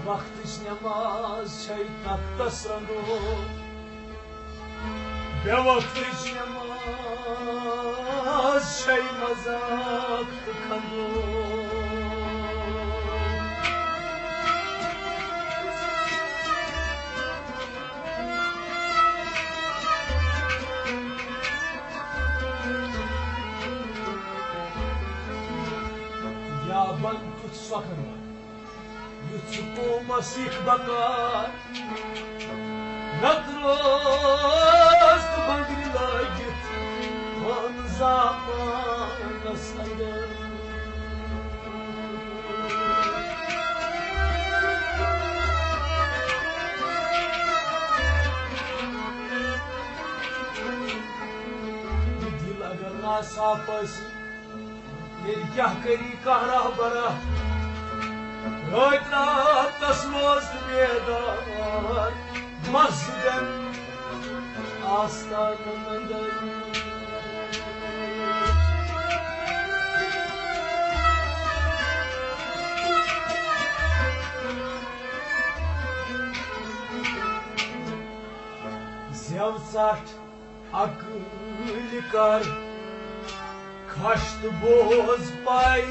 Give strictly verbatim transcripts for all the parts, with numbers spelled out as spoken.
وقتٕچ نٮ۪ماز چھے تختس رنٛگو، بے وقتٕچ نٮ۪ماز چھے مذاق تہٕ کھنٛڈو۔ یا بن کیُتھ سۄکھن وَن، یُتھ چھُ قومس یِکھ بکار۔ نتہٕ روز تہٕ بنگرِ لٲگِتھ پانہٕ زامانس اندر۔ یہِ دِل اگر ناصاف ٲسہِ، تیٚلہِ کیٛاہ کٔری کانٛہہ راہبرا؟ رٲتۍ راتس روز نہٕ بیدار، مسجدن آستانن اندر۔ زٮ۪و ژٹھ عقل کر کھش تہٕ بوز پاے،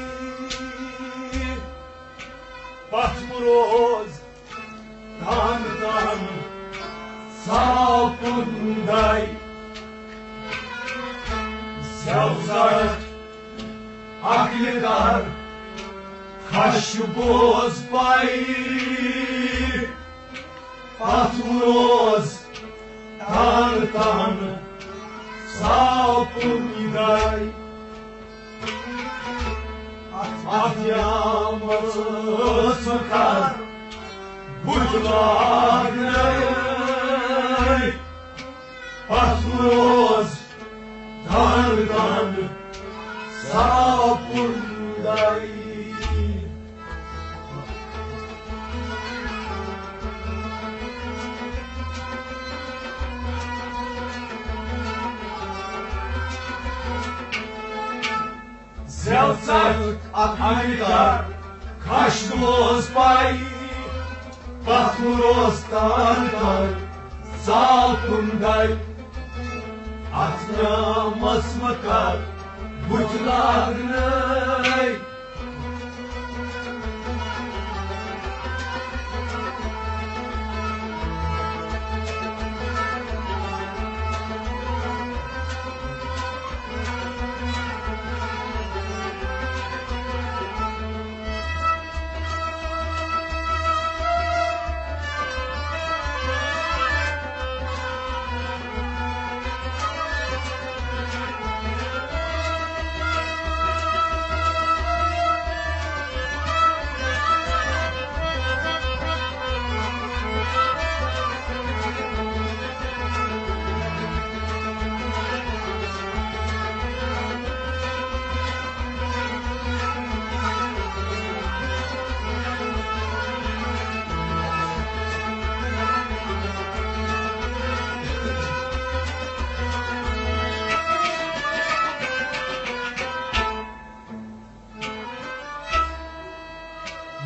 پتھ روز تان تان صاف کُن داے۔ زٮ۪و ژٹھ عقل کر کھش بوز پاے، پتھ روز تان تان صاف کُن داے۔ اتھ یامس کر بُتھ لاگنے، پتھ روز تان تان صاف کُن داے۔ زٮ۪و ژٹھ عقل کر کھش بوز پاے، پتھ روز تان تان صاف کُن داے۔ اتھ نامس مہ کر بُتھ لاگنے۔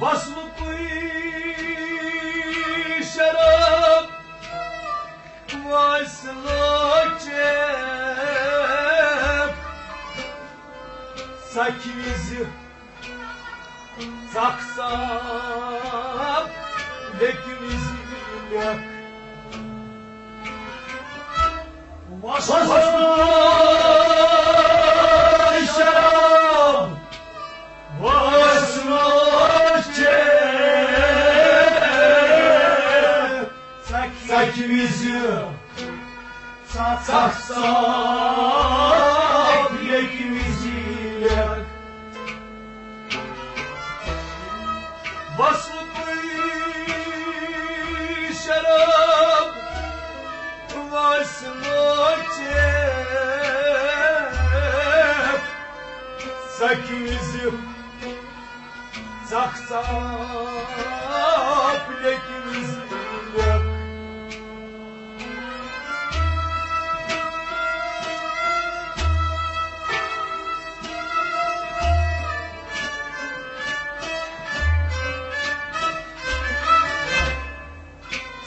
وصلُکُے شراب وٲصلہٕ چیب، ژکھِ وِزِ ژکھ صاف، لیکہِ وِزِ لیکھ۔ وصلُکُے شراب وٲصلہٕ چیب، ژکھِ وِزِ ژکھ صاف، لیکہِ وِزِ لیکھ۔ وصلُکُے شراب وٲصلہٕ چیب، ژکھِ وِزِ ژکھ صاف، لیکہِ وِزِ لیکھ۔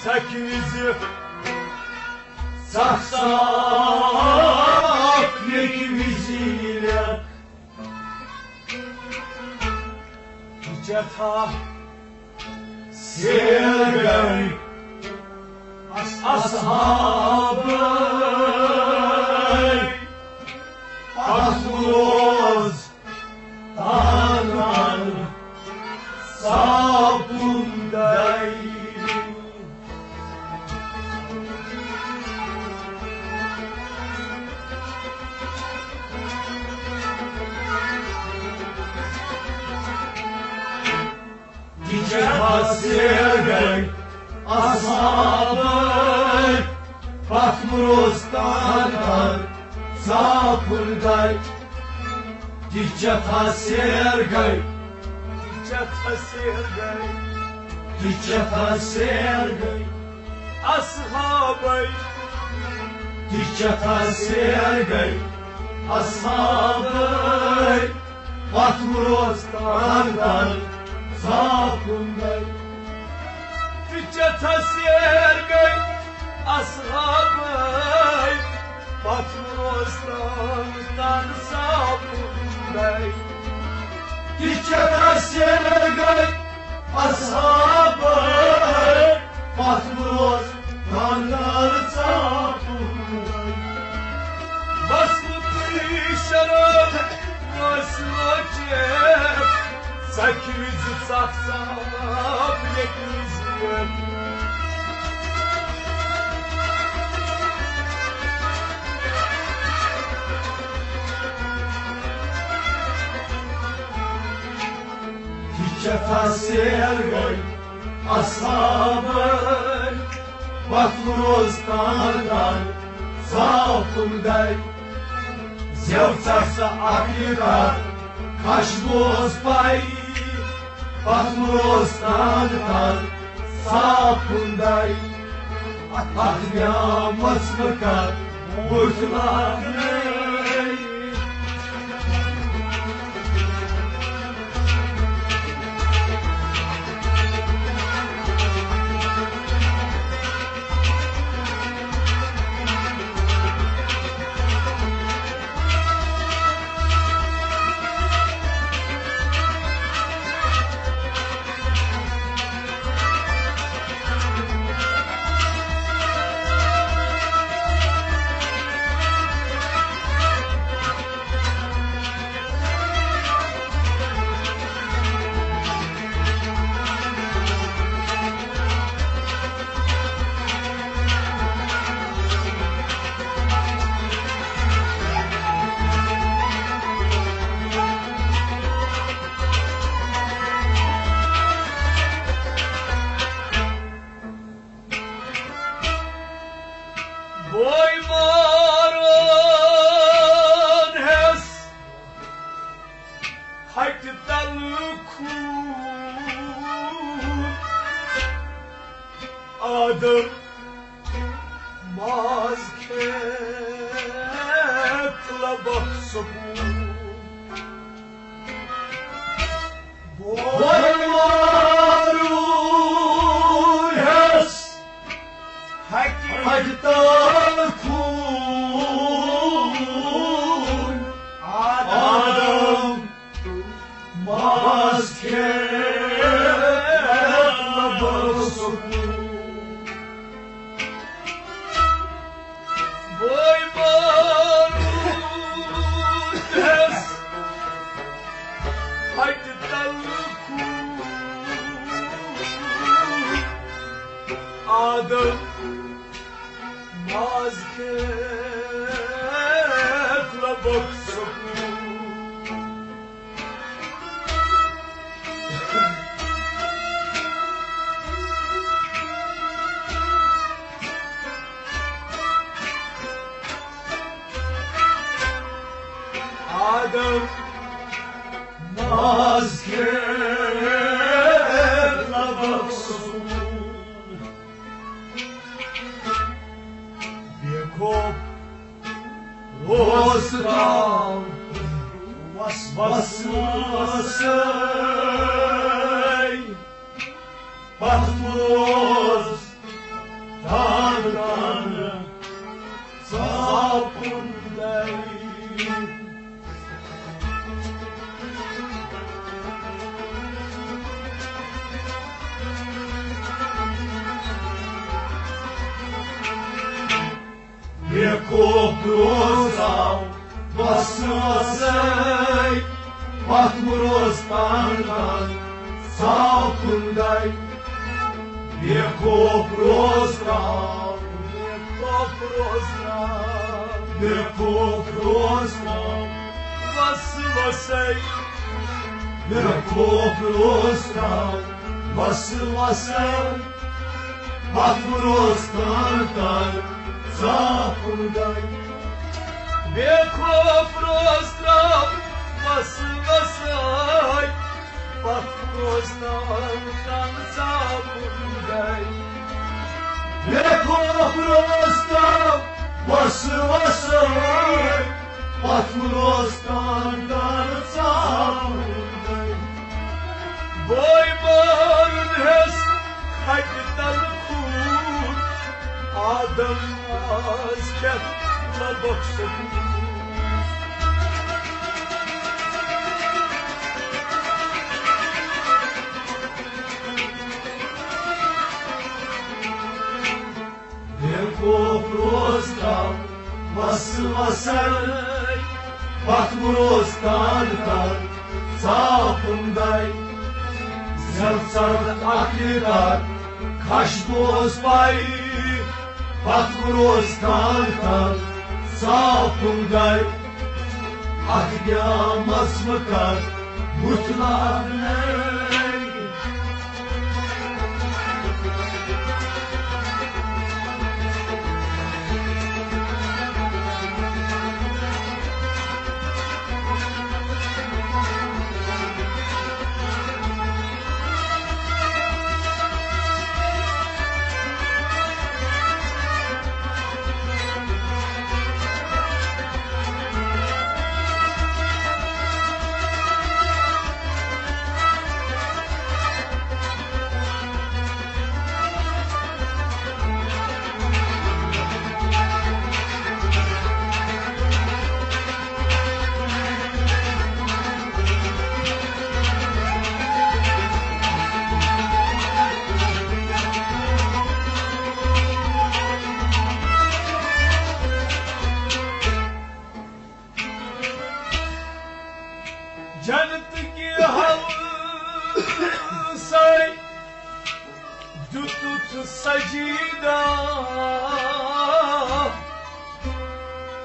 ژکہِ وِزِ ژکھ صاف لیٚکہِ وِزِ لیٚکھ۔ ژےٚ چھَتھا سیر گٔے اصحابے، پتھ روز تان تان صاحبُن دے۔ تہِ چھےٚ سیر گٔے اصحابے، پتھ روز تان تان صاحبُن دے۔ تہِ چھےٚ سیر گٔے، تہِ چھےٚ سیر گٔے، تہِ چھےٚ سیر گٔے اصحابے، تہِ چھےٚ سیر گٔے اصحابے، پتھ روز تان تان صاحبُن دے۔ تہِ چھےٚ سیر گٔے اصحابے، پتھ روز تان تان صاحبُن دے۔ تہِ چھےٚ سیر گٔے اصحابے، پتھ روز تان تان صاحبُن دے۔ بس مُتری شراب ٲس لوچے، ژکہِ وِزِ ژکھ صاف لیٚکہِ وِزِ لیٚکھ۔ تہِ چھےٚ سیر گٔے اصحابے، پتھ روز تان تان صاحبُن دے۔ زٮ۪و ژٹھ سا اکھ یہِ کتھ، خشبوس پاے، پتھ روز تان تان صاحبُن دے۔ اتھ نیامس نہٕ کتھ بُتھ لاگنے۔ بوے مارون ہٮ۪س ہٹہِ تل خوٗن۔ آدم ماز کھٮ۪تھ لبکھ سکوٗن۔ بوے مارون ہٮ۪س ہٹہِ تل خوٗن۔ آدم ماز کھٮ۪تھ لبکھ سکوٗن۔ بوے مارون ہٮ۪س ہٹہِ تل خوٗن۔ آدم ماز کھٮ۪تھ لبکھ سکوٗن۔ آدم ماز کھٮ۪تھ لبکھ سکوٗن۔ بے خوف روز ترٛاو وسوسہٕ۔ پتھ روز روز آو وسوسے، پتھ روز تان تان ژاو کُن گے۔ بے خوف روز تراو، بے خوف روز تراو، بے خوف روز تراو وسوسے۔ بے خوف روز تراو وسوسے، پتھ روز تان تان ژاو کُن گے۔ بے خوف روز تراو وسوسے، پتھ روز تان تان ژاو کُن گے۔ بے خوف روز تراو وسوسے، پتھ روز تان تان ژاو کُن گے۔ بوے بارُن ہیس کھٹہِ تل کھوٗر، آدم آز کھٮ۪تھ لبکھ سکوٗن۔ بے خوف روز تراو وسوسے، پتھ روز تان تان ژاو کُن گے۔ زٮ۪و ژڑتھ اکھ لِتر کھش گوس پے، پتھ روز تان تان ژاو کُن گے۔ اتھ گیامس مہ کر بُتھ لاگنے۔ جنت کہِ حوصے دیُتُتھ سجدہ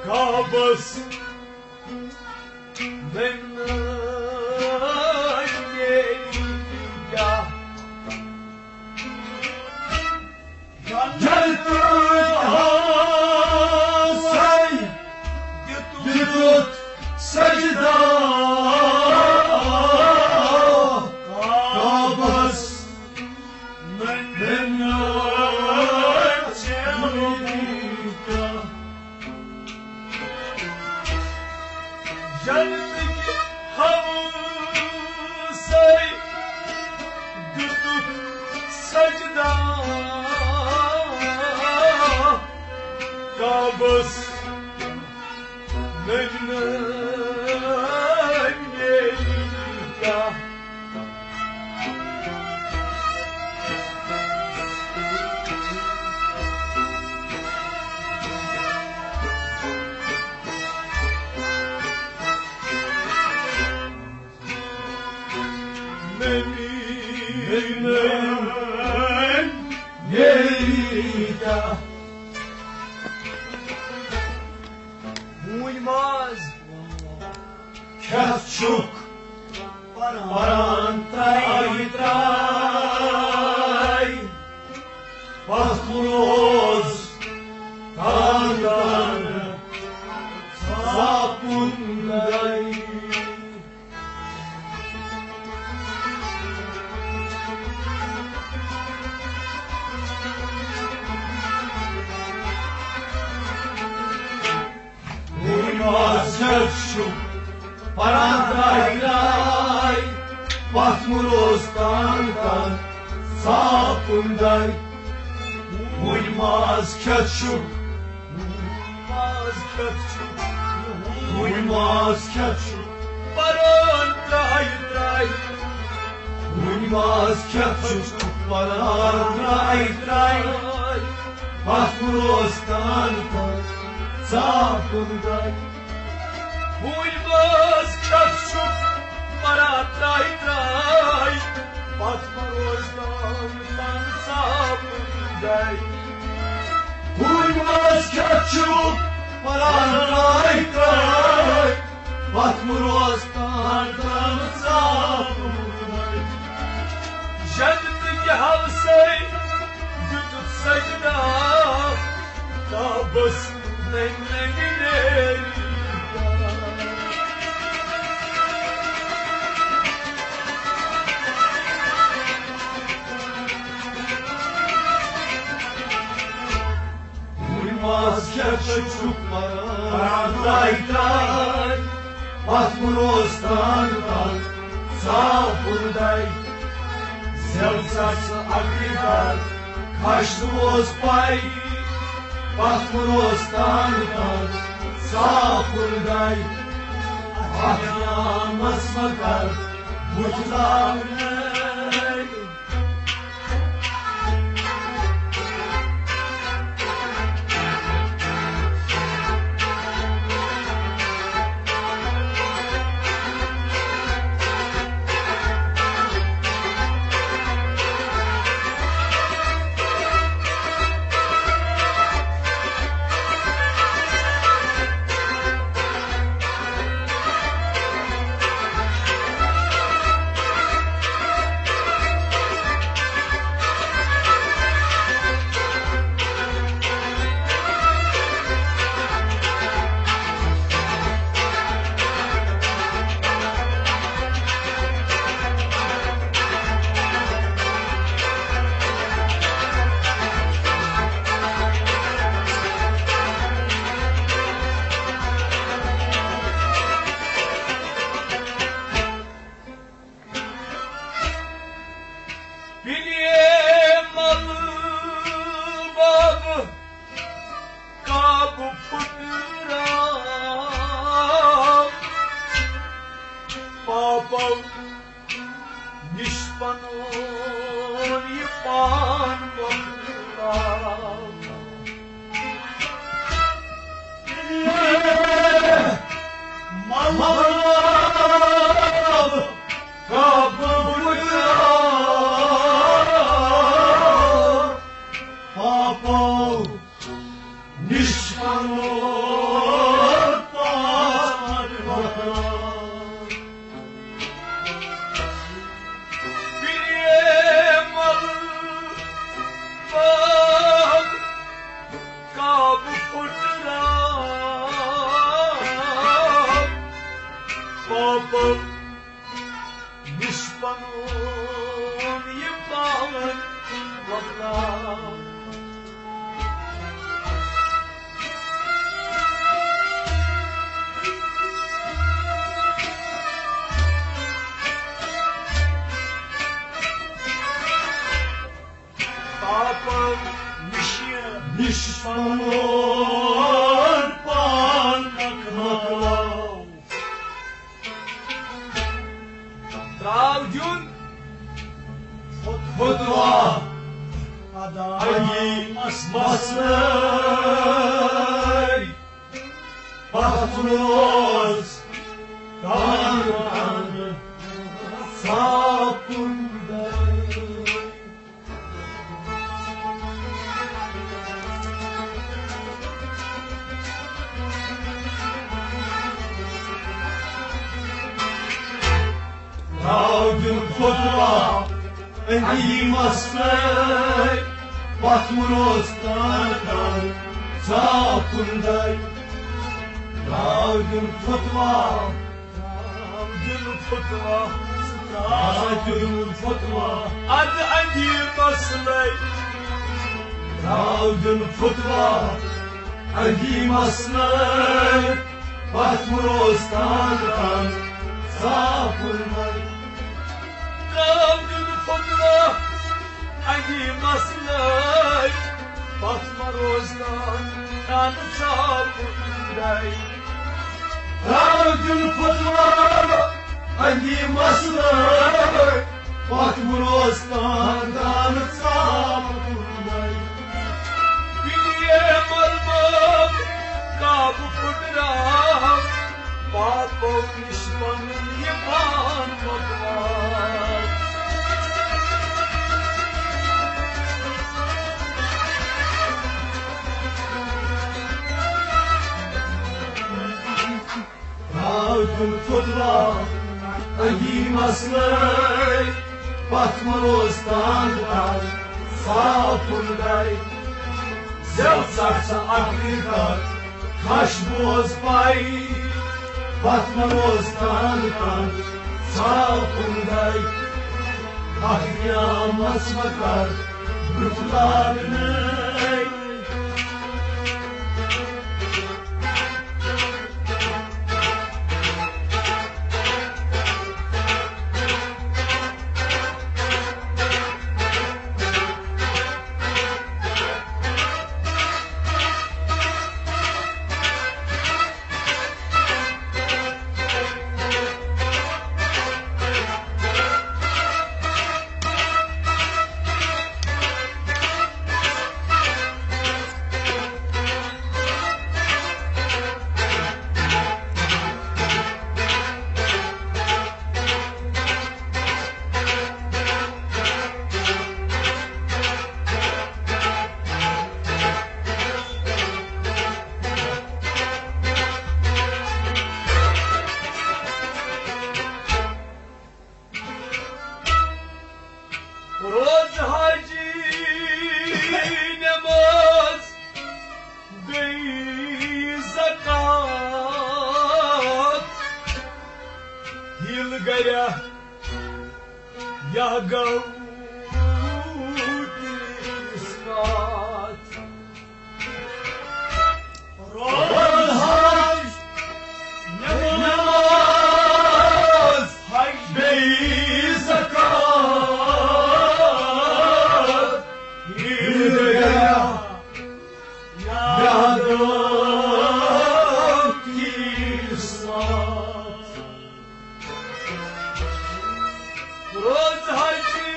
کعبس۔ نٔنۍ نٔنۍ میٲنۍ کیٛاہ جنتٕکۍ حوصے دیُتُتھ سجدہ کعبس۔ نٔنۍ نٔنۍ میٲنۍ کیٛاہ جنتٕکۍ حوصے دیُتُکھ سجدہ کعبس۔ نٔنۍ نٔنۍ میٲنۍ کیٛاہ نٔنۍ نٔنۍ میٲنۍ کیٛاہ ہوٗنۍ ماز کھٮ۪تھ چھُکھ پران ترٛاے ترٛاے۔ پتھ روز تان تان ژاو کُن گے۔ ہوٗنۍ ماز کھٮ۪تھ چھُ پران ترٛاے ترٛاے، پتھ روز تان تان ژاو کُن گے۔ ہوٗنۍ ماز کھٮ۪تھ چھُ، ہوٗنۍ ماز کھٮ۪تھ چھُ، ہوٗنۍ ماز کھٮ۪تھ چھُ پران ترٛاے ترٛاے۔ ہوٗنۍ ماز کھٮ۪تھ چھُ پران ترٛاے ترٛاے۔ پتھ روز تان تان صاف کُن گٔے۔ ہوٗنۍ ماز کھٮ۪تھ چھُکھ مران ترٛاے ترٛاے، پتھ مہ روز تان تن صاف کُن گٔے۔ ہوٗنۍ ماز کھٮ۪تھ چھُکھ مران ترٛاے ترٛاے، پتھ مہ روز تان تن صاف کُن گٔے۔ جنتٕکۍ ہاوسے دیُتُتھ سجدہ، کعبس ننگ ننگ نیری۔ ہوٗنۍ ماز کھٮ۪تھ چھُکھ مران ترٛاے ترٛاے، پتھ مہ روز تان تن صاف کُن گٔے۔ زٮ۪و ژَس اَکٕے در کھش روز پَے، پتھ مہ روز تان تن صاف کُن گٔے۔ اَتھ نیامَس مہ کر بُتھ لاگنے۔ پلیے مل باب کعبہٕ پھُٹراو، پاپو نِش پنُن یہِ پان مۄکلاو۔ مل باب کعبہٕ پھُٹراو، پاپو نِش پنُن پان مۄکلاو۔ پلیے مل باب کعبہٕ پھُٹراو، پاپو نِش پنُن یہِ پان وۄپداو۔ پاپو نِش، نِش پنُن پان وۄپداو۔ ترٛاو دیُن فتوا ادائی مسلے، پتھ روز تان تان صاف کُن گٔے۔ ترٛاو دیُن فتوا أنٛدی مسلے، پتھ مہ روز تان تان صاف کُن گٔے۔ ترٛاو دیُن فتوا، ترٛاو دیُن فتوا، ترٛاو دیُن فتوا، ادٕ أنٛدی مسلے۔ ترٛاو دیُن فتوا أنٛدی مسلے، پتھ مہ روز تان تان صاف کُن گٔے۔ ترٛاو دیُن فتوا أنٛدی مسلے، پتھ مہ روز تان تان صاف کُن گٔے۔ ترٛاو دیُن فتوا أنٛدی مسلے، پتھ مہ روز تان تان صاف کُن گٔے۔ پلیے مل باب کعبہٕ نِش پنُن یہِ پان مۄکلاو۔ تھاو دیُن پھُٹلاو أنٛدی مسلے، پتھ مہ روز تان تان صاف کُن گرِ۔ زٮ۪و ژٹھ ژٕ عقلہِ کر، کھش بوز پے، پتھ مہ روز تان تان صاف کُن گرِ۔ اکھ قیامس مہ کر برٛونٛہہ لاگنے۔ روزٕ حجی نماز بیٚیہِ زکات، ہیٖل گریا یا گوٚو تیٖژ کتھ۔ روزٕ حج، نماز، حج، بیٚیہِ زکات، عیٖد گاہ، یا گوٚو تیٖژ کتھ۔ روزٕ حجی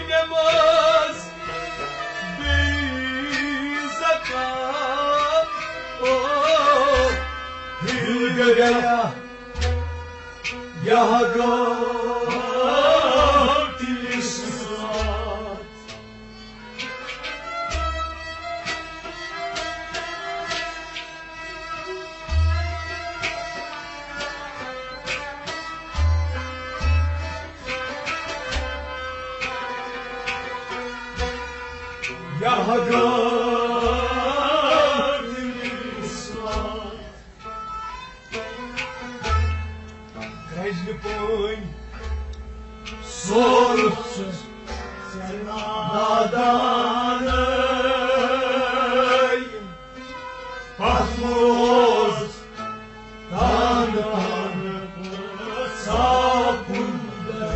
نماز بیٚیہِ زکات، او ہیٖل گریا یا گوٚو تیٖژ کتھ۔ یا گوٚو تیٖژ کتھ۔ کرٛجلہِ پٲنۍ سورُتھ ژےٚ نادانَے، پتھ روز تان تان صاف کُن دَے۔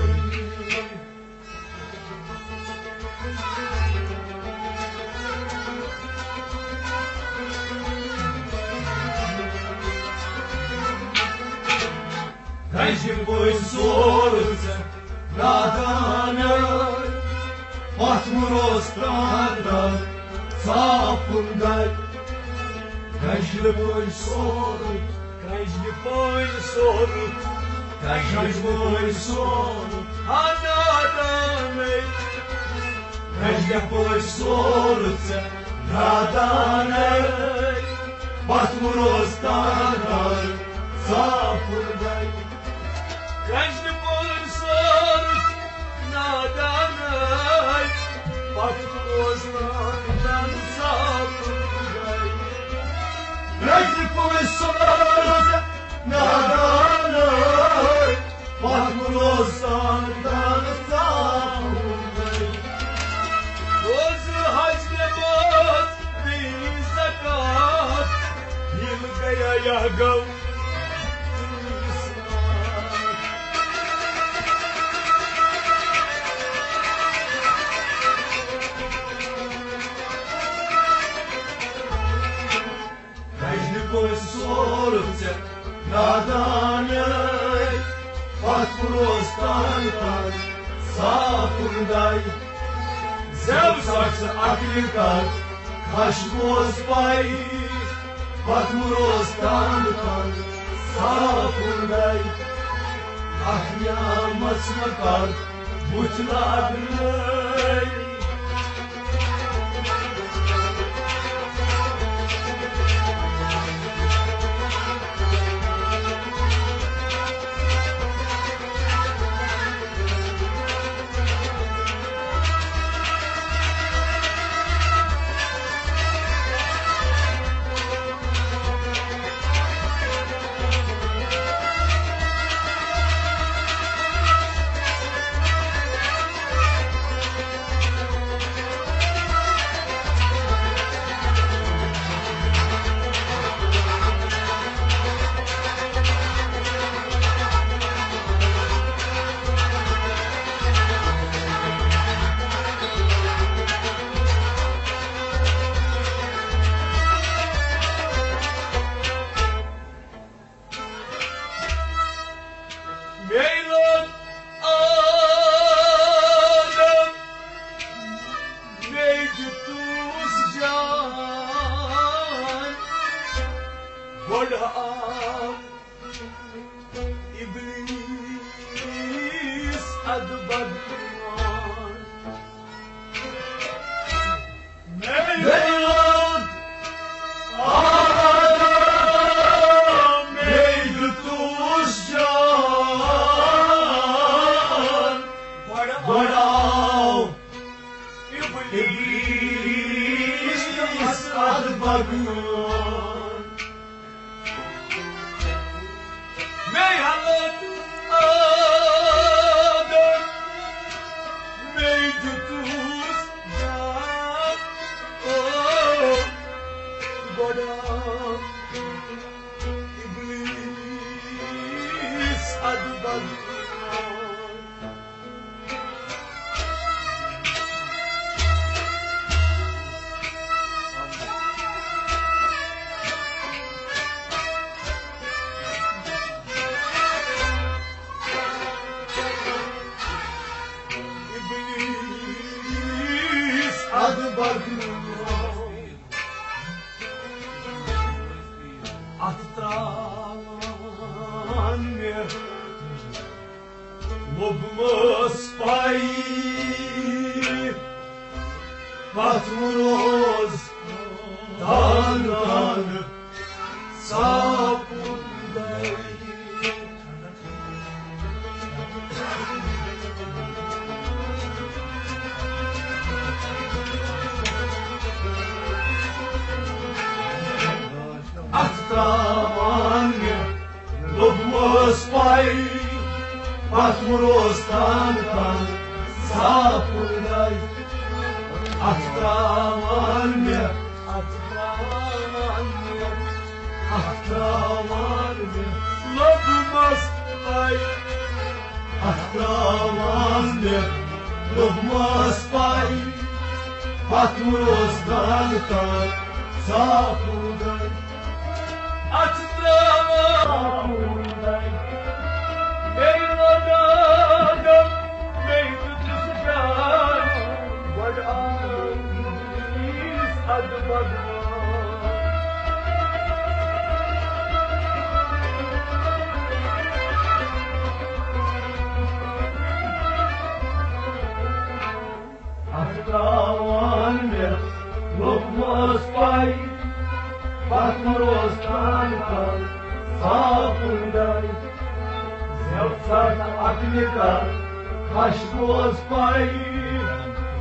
گنجہِ پٲٹھۍ سورُتھ ژےٚ نادانَے، پتھ مہ روز تان تان صاف کُن دَے۔ گنجہِ پٲٹھۍ سورُتھ، گنجہِ پٲٹھۍ سورُتھ، گنجہِ پٲٹھۍ سورُتھ، ہا نادانَے۔ گنجہِ پٲٹھۍ سورُتھ ژےٚ نادانَے، پتھ مہ روز تان تان صاف کُن دَے۔ گنجہِ پٲٹھۍ سورُتھ نادانَے، پتھ مہ روز تان تان صاف کُن دَے۔ گنجہِ پٲٹھۍ سورُتھ نادانَے، پتھ مہ روز تان تان صاف کُن دَے۔ روزٕ حج نماز بیٚیہِ زکات، ہیٖل گریا یا گوٚو تیٖژ کتھ۔ گنجہِ پٲٹھۍ سورُتھ ژےٚ نادانَے، پتھ روز تان تان صاف کُن دَے۔ زٮ۪و ژٹھ ژٕ عقلہِ کر، کھش بوز پے، پتھ مہ روز تان تان صاف اُڑے، اَتھ نیامَس مہ کر بُتھ لاگنَے۔ مے لوٚگ آدم، مے دیُتُس جان، گۄڈٕ آو ابلیس ادٕ بدگمان۔ مے لوٚگ آدم، مے دیُتُس جان، گۄڈٕ آو ابلیس ادٕ بدگمان۔ مے ہلوٚگ آدم، مے دیُتُس جان، او، گۄڈٕ آو ابلیس ادٕ بدگمان۔ ابلیس ادٕ بدگمان۔ اتھ تراوان مےٚ لوٚبمس پَے، پتھ روز دان دان صاف اُڑے۔ اتھ تراوان مےٚ لوٚبمس پَے، پتھ روز تان تان صاف اُڑے۔ اتھ تراوان مےٚ، اتھ تراوان مےٚ، اتھ تراوان مےٚ لوٚبمس پَے۔ اتھ تراوان مےٚ لوٚبمس پَے، پتھ روز تان تان صاف اُڑے۔ اتھ تراوان مے لوٚگ آدم، مے دیُتُس جان، گۄڈٕ آو ابلیس ادٕ بدگمان۔ اتھ تراوان مےٚ لوٚبمس پَے، پتھ روز تان تان صاف اُڑے۔ زیو ژٹ اکھ نِکا، ہش روز پَے،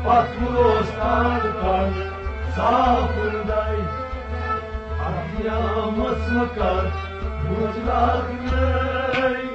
پتھ روز تان تان صاف اُڑے۔ اتھ نیامس مہ کر بُتھ لاگنَے۔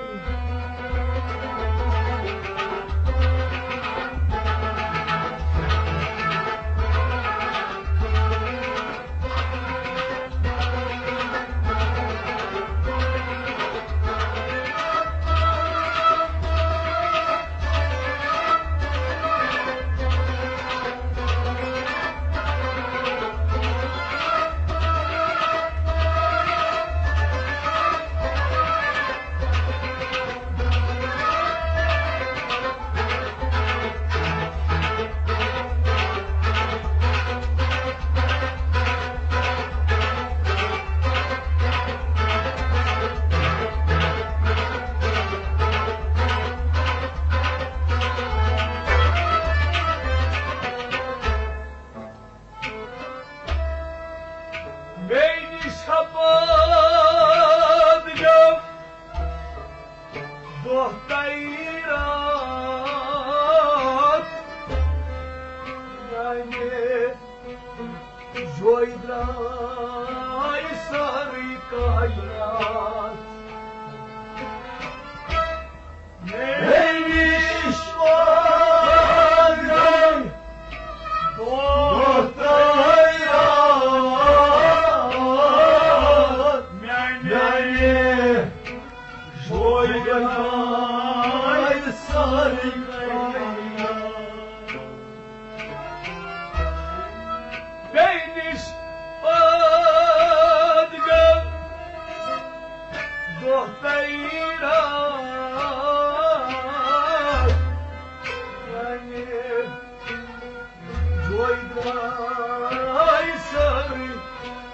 جوے درٛاے سٲرٕے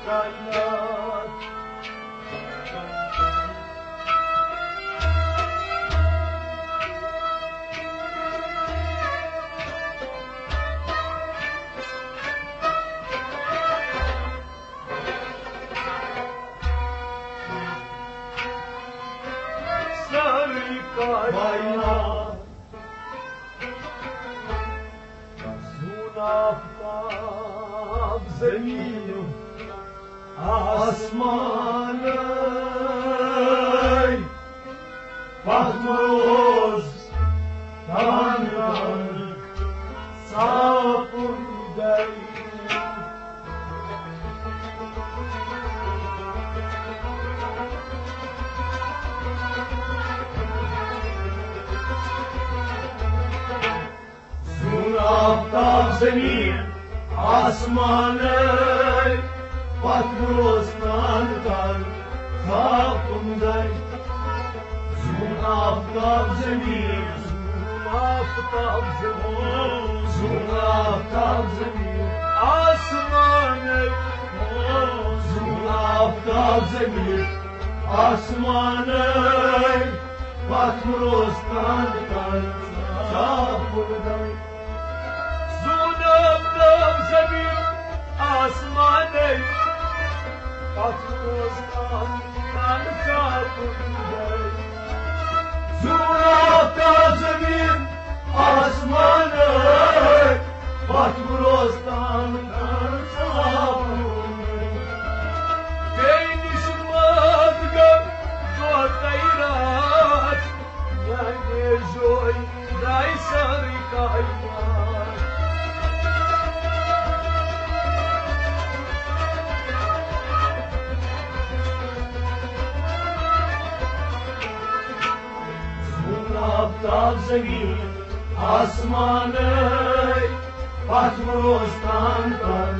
کائنات۔ سٲرٕے کائنات۔ زوٗن آفتاب زٔمیٖن آسمان، پتھ روز تان تان صاف کُن گٔے۔ زوٗن آفتاب زٔمیٖن آسمانَے، پتھ روز تان تان صاف کُن گٔے۔ زوٗن آفتاب زٔمیٖن، زوٗن آفتاب زٔمیٖن، زوٗن آفتاب زٔمیٖن آسمانَے، زوٗن آفتاب زٔمیٖن آسمانَے، پتھ روز تان تان صاف کُن گٔے۔ زوٗن آفتاب زٔمیٖن آسمانَے، پتھ روز تان تان صاف کُن گٔے۔ زوٗن آفتاب زٔمیٖن آسمانَے، پتھ روز تان تان صاف کُن گٔے۔ بیٚیہِ نِش مٲد گٔے دۄہ تہٕ راتھ، میانہِ جوے درٛاے سٲرٕے کائنات۔ زوٗن آفتاب زٔمیٖن آسمانَے، پتھ روز تان تان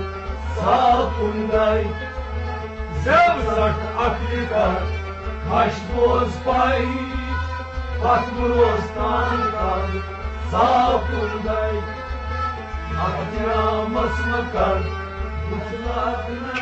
صاف کُن گٔے۔ زٮ۪و زٹھ اکھ لِکر، کھش بوز پے، پتھ روز تان تان صاف کُن گٔے۔ اکھ درامس مہ کر بُتھ لاگنَے۔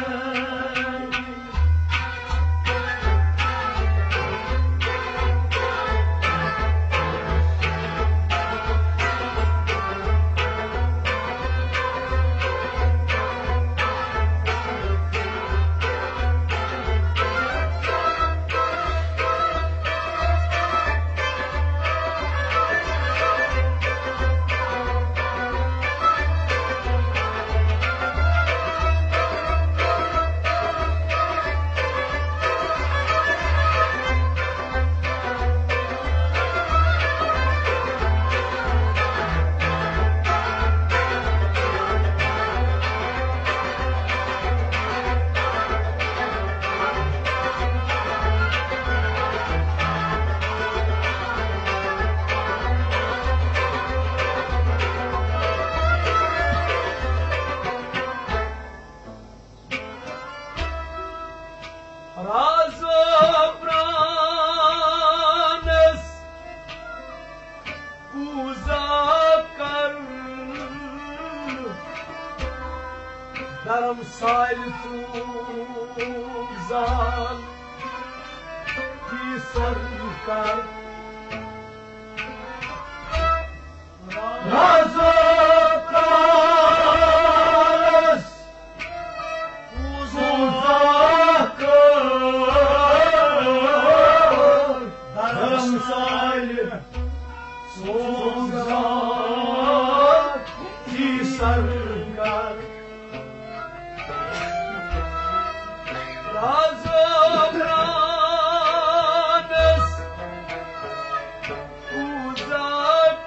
راز پرانس پوٗزا کر، دھرم سالہِ ژوٗر زال تیٖسر کر۔ راز پرانس پوٗزا کر، دھرم سالہِ ژوٗر زال تیٖسر کر۔ راز پرانس پوٗزا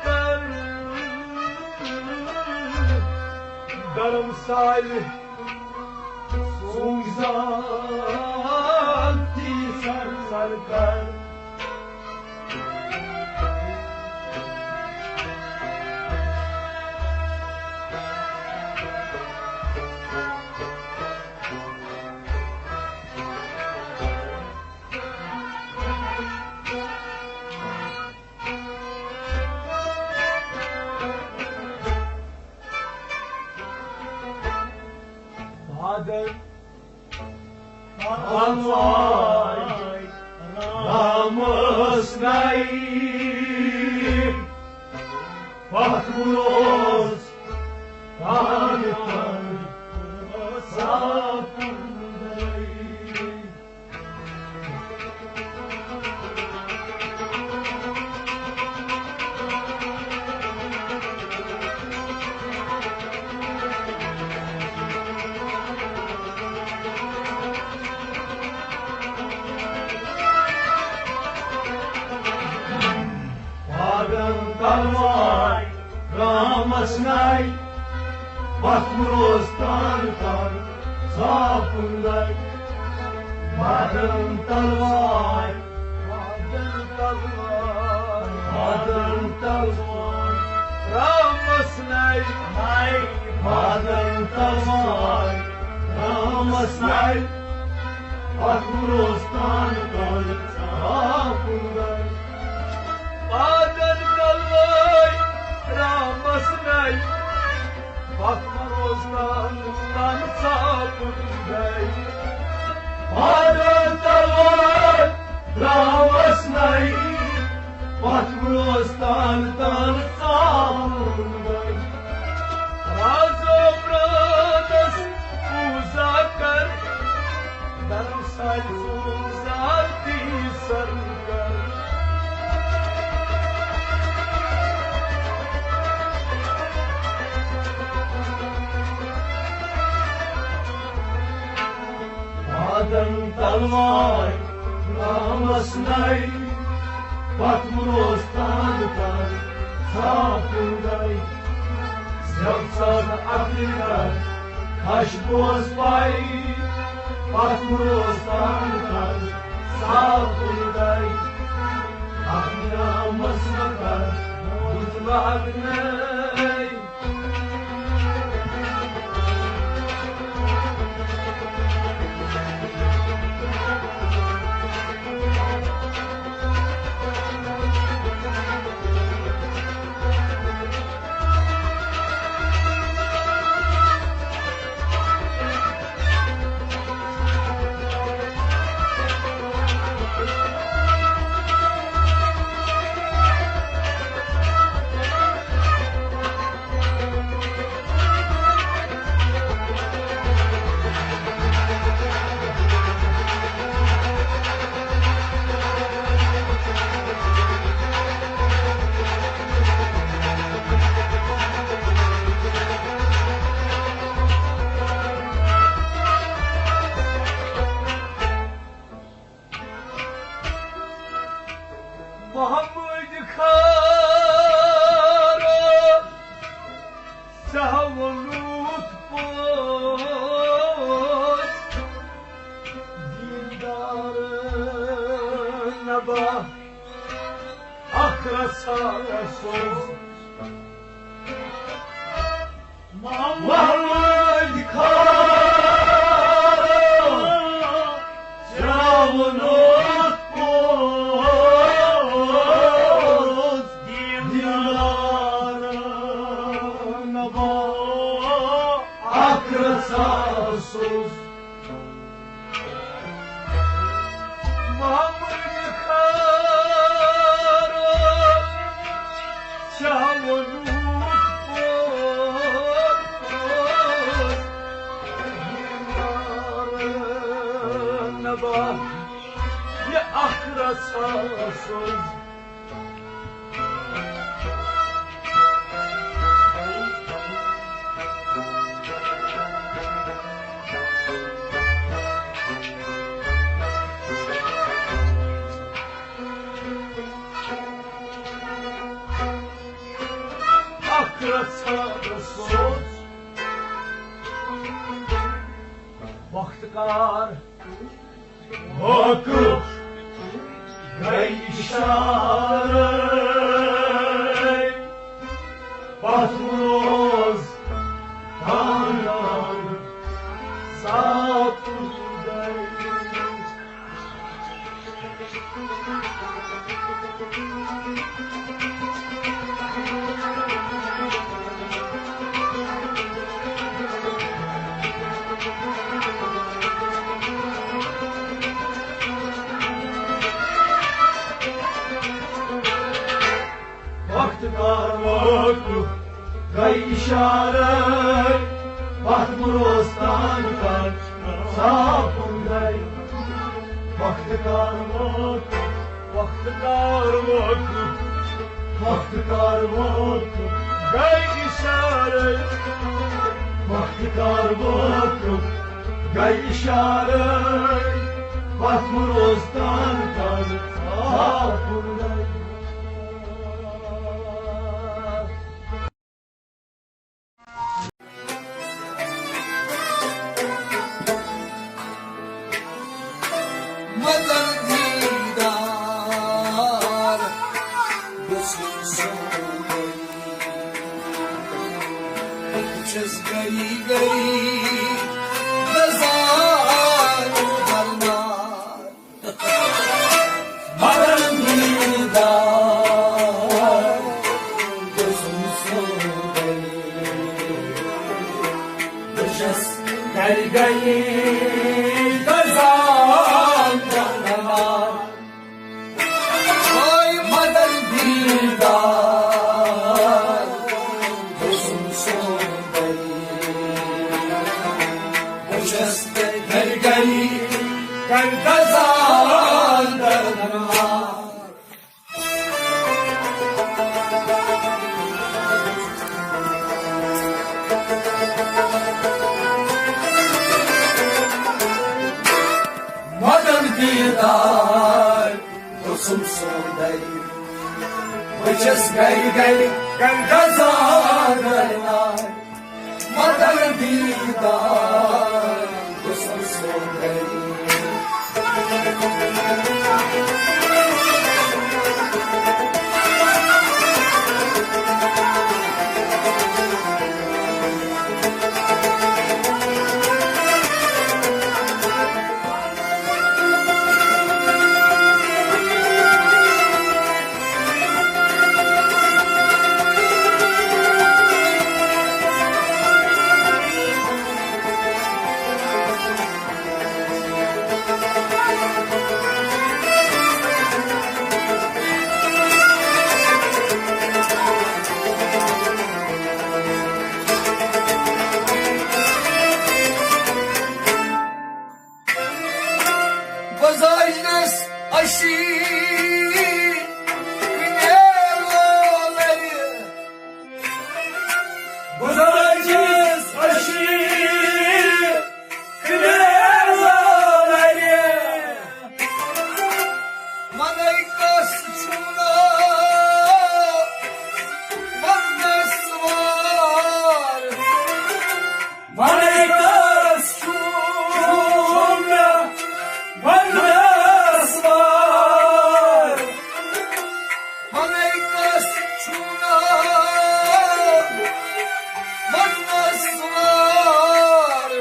کر، دھرم سالہِ ژوٗر زال تیٖسر کر۔ رامس نائی پتھ روز تان تان ساپُن گئی۔ پاگل تلوار رامس نائی، پتھ روز تان تان ساپُن گئی۔ پاگل تلوار، پاگل تلوار، پاگل تلوار رامس نائی، نائی۔ پاگل تلوار رامس نائی، پتھ روز تان تان ساپُن گئی۔ پاگل تلوار رامس نائی، پتھ روز تان تان ساپُن گئی۔ پاگل تلوار رامس نائی، پتھ روز تان تان ساپُن گئی۔ رازو پرانس پوزا کر، دھرم ساز پوزا تی سر کر۔ پاگل تلوار رامس نائی، پتھ روز تان تان ساپُن گئی۔ زیو ساز اکھ لٹر کھش بوز پائی، پتھ روز تان تان ساپُن گئی۔ اکھ رامس نکر بُز لاگنے۔ محمد خارو سہولوت پوش دیندار نبا اخرسا سوز۔ محمد خان ترٛاونوس پوز دیدار نبا اکھ رژھا سوز۔ محمد خارو شاہ ونوت پوز دیدار نبا یہ اکھ رژھا سوز۔ اکھ رژھا سوز۔ وقت کار واقف گئی اشارے، پتھ روز تان تان صاف گئی۔ اشارے، وقت روز تان کر صاف بندے۔ وقت کار وقت، وقت کار وقت، وقت کار وقت، گئے اشارے۔ وقت کار وقت، گئے اشارے، وقت روز تان کر صاف بندے۔ مدن دیدار، بہٕ چھُس سونٛدٕے۔ بہٕ چھَس گری گری گژھان درمان۔ مدن دیدار، بہٕ چھُس سونٛدٕے۔ بہٕ چھَس گری گری گژھان درمان۔ ہاے مدن دیدار، بہٕ چھُس سونٛدٕے۔ بہٕ چھَس گری گری گژھان درمان۔ مدن دیدار، بہٕ چھُس سونٛدٕے۔ بہٕ چھَس گری گری گژھان درمان۔ مدن دیدار، بہٕ چھُس سونٛدٕے۔ گُزٲرِس اشی کنیلو لرِ۔ گُزٲرِس اشی کنیلو لرِ۔ ونے کس چھُنہٕ وننس وار۔ ونے کس چھُنہٕ وننس وار۔ ونے کس چھُنہٕ وننس وار۔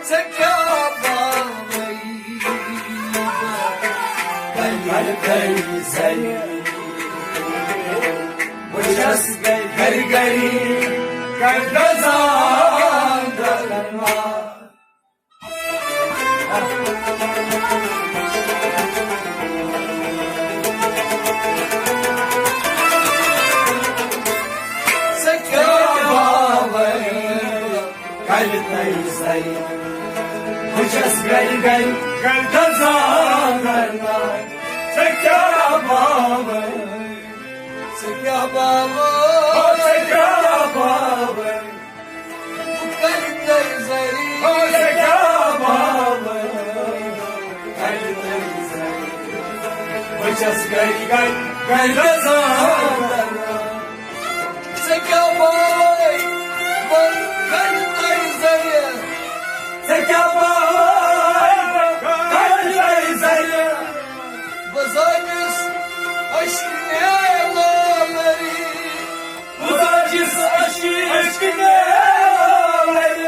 ژےٚ کیٛاہ باوَے بہٕ گَرِ گَرِ زَنہِ؟ بہٕ چھَس گَرِ گَرِ گَرِ گَژھان درمان۔ ژےٚ کیٛاہ باوَے کَرِ تۄہہِ زَرِ؟ بہٕ چھَس گَرِ گَرِ گَرِ گَژھان گَرٕ ناے۔ ژےٚ کیٛاہ باوَے؟ ژےٚ کیٛاہ باوَے؟ او ژےٚ کیٛاہ باوَے؟ بہٕ کَرٕ تۄہہِ زَرِ۔ او ژےٚ کیٛاہ باوَے؟ کَرٕ تۄہہِ زَرِ۔ بہٕ چھَس گَرِ گَرِ گَرِ گَژھان۔ ژےٚ کیٛاہ باوَے؟ بہٕ کَرٕ تۄہہِ زَرِ۔ ژےٚ کیٛاہ باوَے؟ بہٕ کَرٕ تۄہہِ زَرِ۔ بہٕ زٲجِس عشقہٕ نیلو لرِ۔ بہٕ زٲجِس عشقہٕ، عشقہٕ نیلو لرِ۔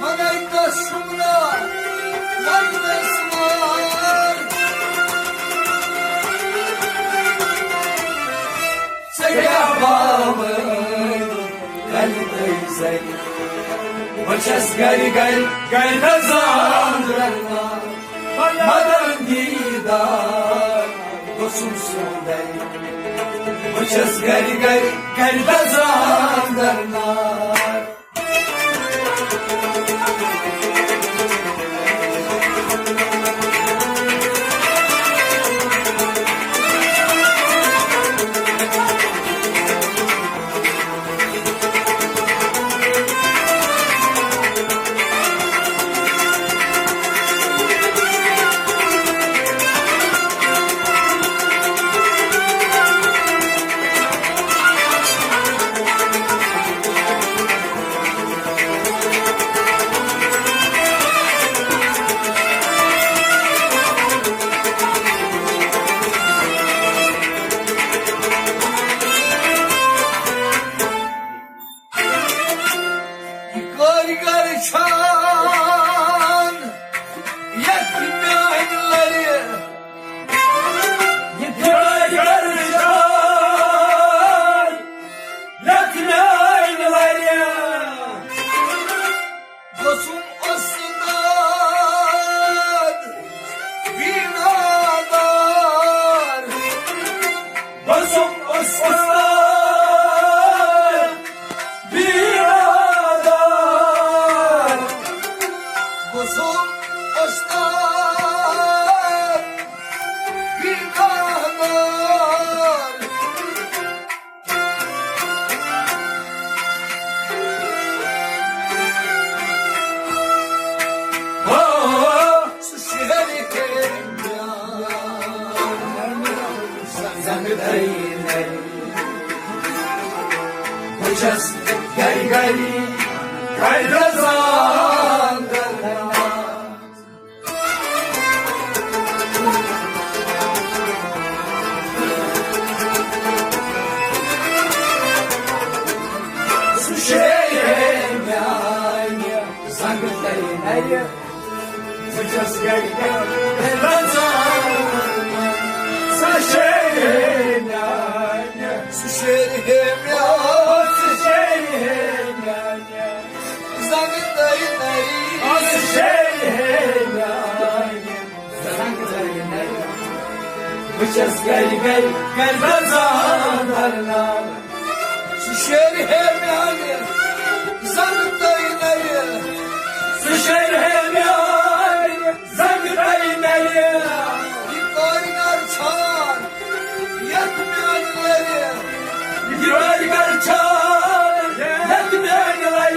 وَنے کَس چھُم نہٕ وَننَس وار۔ ژےٚ کیٛاہ باوَے کَرٕ تۄہہِ زَرِ؟ بہٕ چھَس گَرِ گَرِ گَرِ گَژھان۔ سُنٛد سوندے۔ بہٕ چھَس گرِ گرِ گرِ دزان درنار۔ یہِ کٲرۍ گر چھان یتھ میانہِ لرِ۔ یہِ کٲرۍ گر چھان یتھ میانہِ لرِ۔ گوٚژھُم اُستاد بیٖنادار۔ گوٚژھُم اُستاد بیٖنادار۔ گوٚژھُم اُستاد بیٖنادار۔ ہو، سُہ شعر ہے میون زنگ دئی نئی۔ بہٕ چھَس گرِ گرِ گرِ دزان درنار۔ سُہ شعر ہے میانہِ زنگ دئی نئی۔ بہٕ چھَس گرِ گرِ دزان۔ سُہ شعر ہے میانہِ۔ سُہ شعر ہے میانہِ۔ سُہ شعر ہے میانہِ۔ زنگ دئی نئی۔ سُہ شعر ہے میانہِ۔ زنگ دئی نئی۔ بہٕ چھَس گرِ گرِ گرِ دزان درنار۔ سُہ شعر ہے میانہِ زنگ دئی نئی۔ سُہ شعر ہے میانہِ زنگ دئی نئی۔ یہِ کٲرۍ گر چھان یتھ میانہِ لرِ۔ یہِ کٲرۍ گر چھان یتھ میانہِ لرِ۔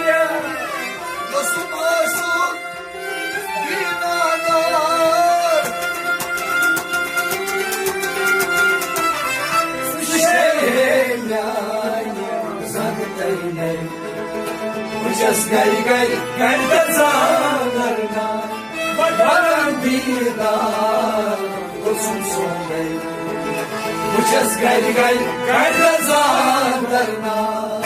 گوٚژھُم آسُن بیٖنادار۔ سُہ شعر ہے میانہِ زنگ دئی نئی۔ بہٕ چھَس گرِ گرِ گرِ دزان درنار۔ وطن دیدار گوٚژھُم سوندے۔ بہٕ چھَس گرِ گرِ گرِ دزان درنار۔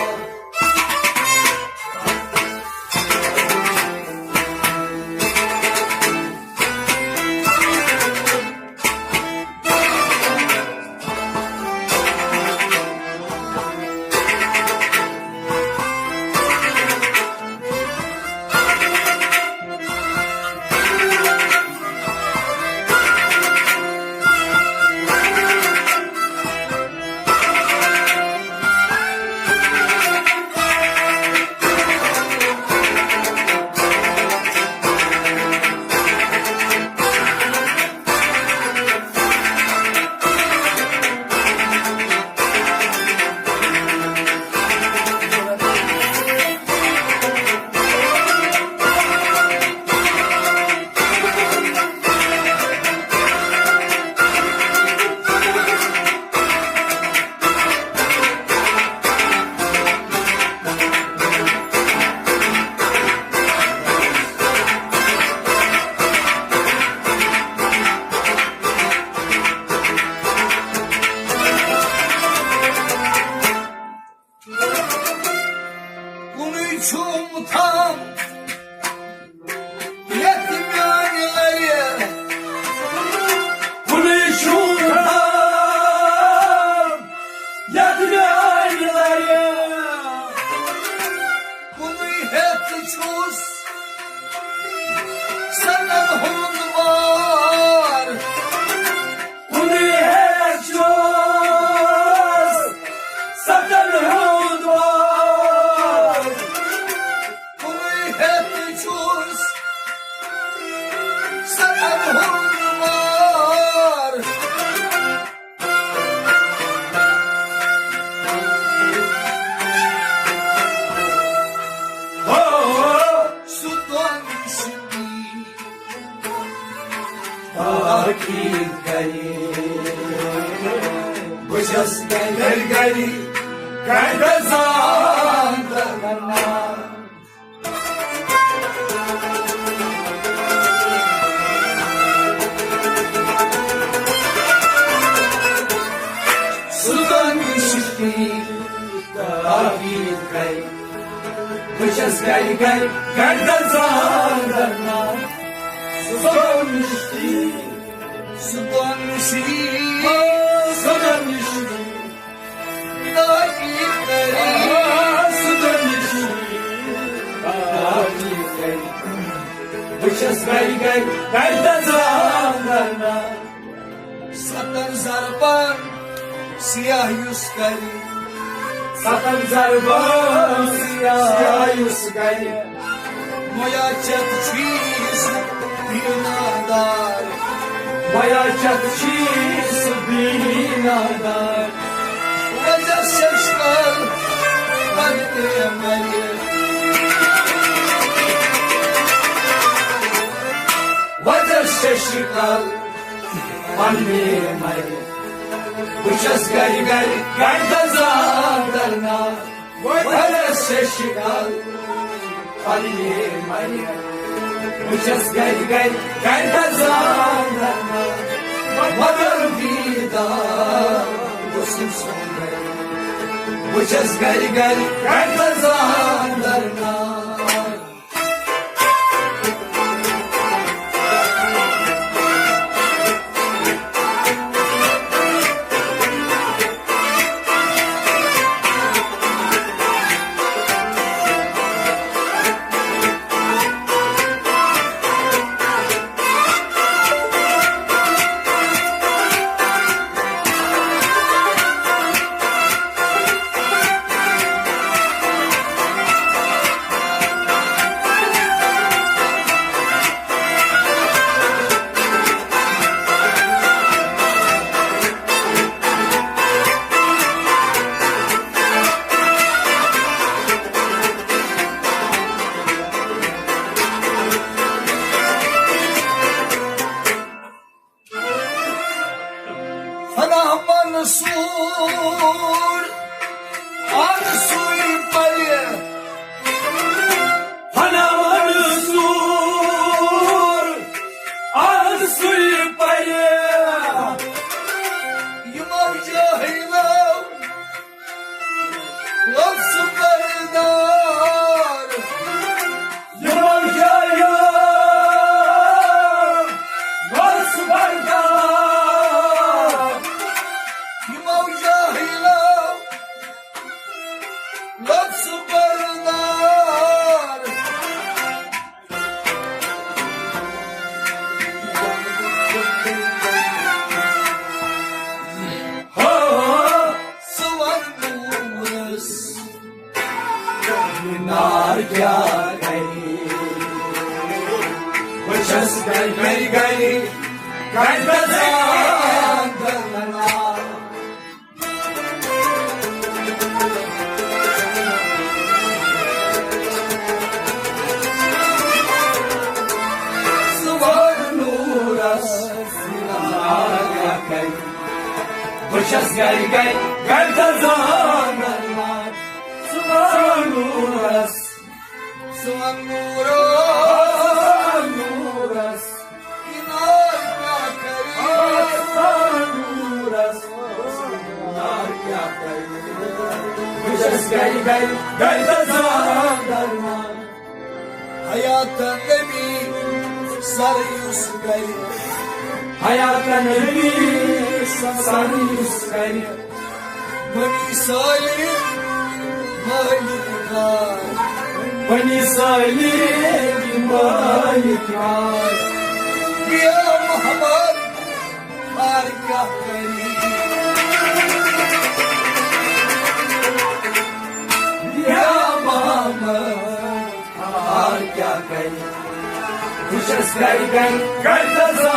تاکید کرِ۔ بہٕ چھَس گرِ، گرِ، گرِ، گرِ گژھان۔ سُہ دۄن نِش تہِ تاکید کرِ۔ بہٕ چھَس گرِ، گرِ، گرِ گژھان۔ سُہ دۄن نِش تہِ، سُہ دۄن نِش تہِ، سُہ دۄن نِش تہِ۔ تاکید کرِ۔ آ، سُہ دۄن نِش۔ تاکید کرِ۔ بہٕ چھَس گرِ، گرِ، گرِ دَزان دھرنا۔ ستن ضربن سیاہ یُس کرِ۔ ستن ضربن سیاہ یُس کرِ۔ مۄیا چتھ چھُے سُہ دیٖنادار۔ مۄیا چتھ چھُے سُہ دیٖنادار۔ وجہ ششکل پرتے مَرِ۔ وجہ ششکل پرتے مَرِ۔ بہٕ چھَس گرِ گرِ گرِ دَزان دھرنا۔ وجہ ششکل پرتے مَرِ۔ بہٕ چھَس گرِ گرِ گرِ دَزان دھرنا۔ مگر دیٖدار گوٚژھ نہٕ سون گرِ۔ بہٕ چھَس گرِ گرِ گرِ دَزان دھرنا۔ فنا منصور آرزوی پرِ۔ فنا منصور آرزوی پرِ۔ یِمو جاہلو لفظ بردار۔ یِمو جاہلو لفظ بردار۔ یِمو جاہلو لفظ بردار۔ ہو، سُہ وَن نوٗرس نار کیٛاہ کرِ؟ بہٕ چھَس گرِ، گرِ، گرِ، گرِ دَزان دھرنا۔ سُہ وَن نوٗرس نار کیٛاہ کرِ؟ بہٕ چھَس گرِ گرِ گرِ دَزان دھرنا۔ سُہ وَن نوٗرس، سُہ وَن نوٗرس، سُہ وَن نوٗرس۔ بہٕ چھَس گرِ گرِ گرِ دَزان دھرنا۔ حیات نبی سر یُس گرِ۔ حیات نبی سر یُس گرِ۔ بنی سالم مالک کار۔ بنی سالم مالک کار۔ یا محمد کار کیٛاہ کری؟ یا محمد کار کیٛاہ کری؟ بہٕ چھَس گرِ گرِ گرِ دَزان۔